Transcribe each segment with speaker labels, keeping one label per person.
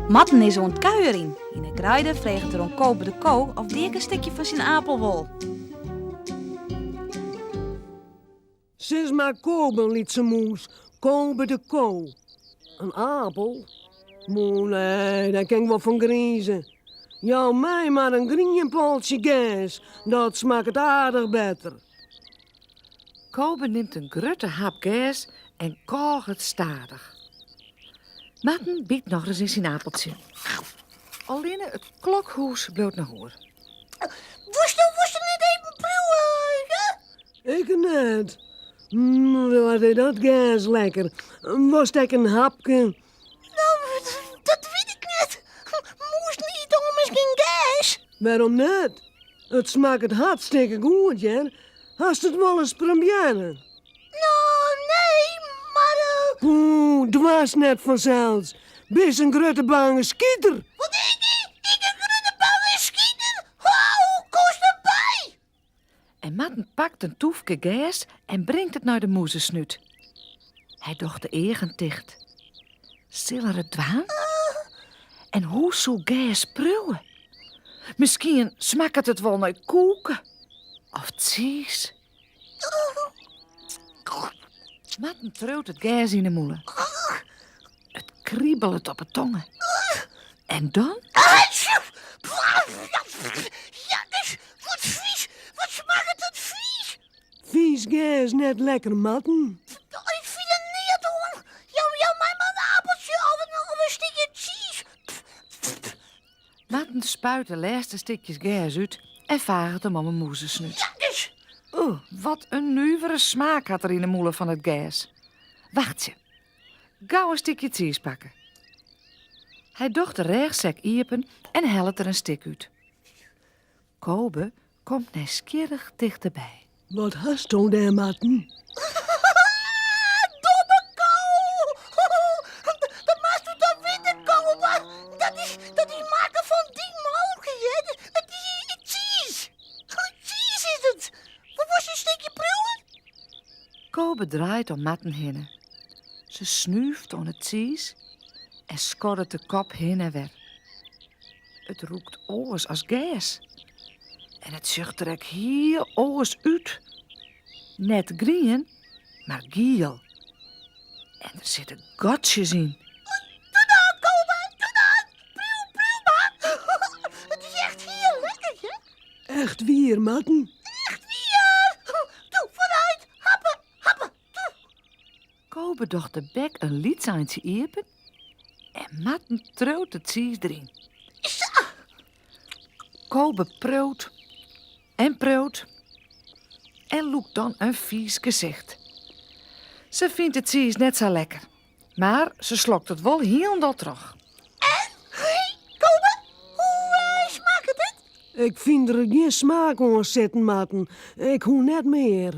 Speaker 1: Marten is oan it kuierjen. Yn 'e greide freget er oan Kobe de ko oft dy ek in stikje fan syn apel wol.
Speaker 2: Sis mar Kobe, lytse mûs, Kobe de ko. In apel? Moe, nee, dêr kin ik wol fan grize. Jou my mar in grien poltsje gers, dat smakket aardich better.
Speaker 3: Kobe nimt in grutte hap gers en kôget stadich. Marten byt nochris yn syn apeltsje. Allinne it klokhûs bliuwt noch oer.
Speaker 4: Wolsto, wolsto net even priuwe? Ja?
Speaker 2: Ik net. Mm, wat is dat gers lekker. Wolst ek in hapke?
Speaker 4: No, dat wit ik net. Mûzen ite ommers gjin gers.
Speaker 2: Wêrom net? It smakket hartstikke goed, hear. Hast it wolris probearre?
Speaker 4: No, nee, mar... Uh...
Speaker 2: Poeh, doarst net fansels. Bist in grutte bange skiter.
Speaker 4: Wat ik? Ik in grutte bange skiter? Hoe komst derby?
Speaker 3: En Marten pakt in toefke gers en bringt it nei de mûzesnút. Hy docht de eagen ticht. Sil er it dwaan? En hoe soe gers priuwe? Miskien smakket it wol nei koeke of tsiis. Marten triuwt it gers yn 'e mûle. It kribelet op 'e tonge. En dan?
Speaker 4: Jakkes, wat vies! Wat smakket it vies!
Speaker 2: Vies gers net lekker, Marten?
Speaker 4: Ik fyn der neat oan. Jou, jou my mar in apeltsje of in, of in stikje tsiis.
Speaker 3: Marten spuit de lêste stikjes gers út en faget him om 'e mûzesnút.
Speaker 4: Jakkes!
Speaker 3: Oeh, wat in nuvere smaak hat er yn 'e mûle fan it gers. Wachtsje. Gau in stikje tsiis pakke. Hy docht de rêchsek iepen en hellet der in stik út. Kobe komt nijsgjirrich tichterby.
Speaker 2: Wat hasto dêr, Marten?
Speaker 4: Domme ko! Dat moatsto toch witte, Kobe? Dat is, dat is makke fan dyn molke, hear. It is tsiis. Tsiis is it. Wolst in stikje priuwe?
Speaker 3: Kobe draait om Marten hinne. Se snúft oan 'e tsiis en skoddet de kop hinne en wer. It rûkt oars as gers. En it sjocht der ek hiel oars út. Net grien, mar giel. En der sitte gatsjes yn.
Speaker 4: Doe dan, Kobe, doe dan. Priuw, priuw mar. It is echt hiel lekker, hear.
Speaker 2: Echt wier, Marten?
Speaker 4: Echt wier. Doe, foarút. Happe, happe. Doe.
Speaker 3: Kobe docht de bek in lyts eintsje iepen en Marten triuwt de tsiis deryn.
Speaker 4: Sa!
Speaker 3: Kobe priuwt en priuwt en lûkt dan in fiis gesicht. Se fynt de tsiis net sa lekker, mar se slokt it wol hielendal troch.
Speaker 4: En, Kobe, hoe eh, smakket it?
Speaker 2: Ik fyn der gjin smaak oan sitten, Marten. Ik hoech net mear.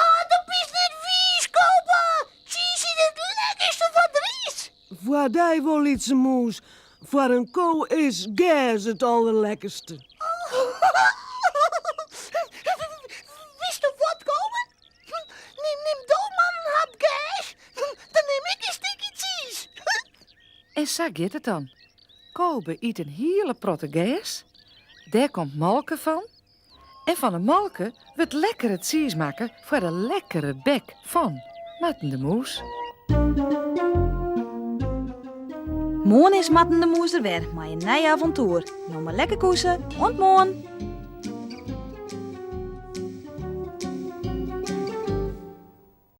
Speaker 4: Oh, dat bist net wiis, Kobe. Tsiis is it lekkerste wat der is.
Speaker 2: Foar dy wol, lytse mûs. Foar in ko is gers it alderlekkerste.
Speaker 4: Witsto wat, Kobe? Nim, nim do mar in hap gers, dan nim ik in stikje tsiis.
Speaker 3: En sa giet it dan. Kobe yt in hiele protte gers. Dêr komt molke fan. En fan 'e molke wurdt lekkere tsiis makke foar de lekkere bek fan Marten de Mûs.
Speaker 1: Moarn is Marten de Mûs der wer mei in nij avontoer. No mar lekker koese, oant moarn!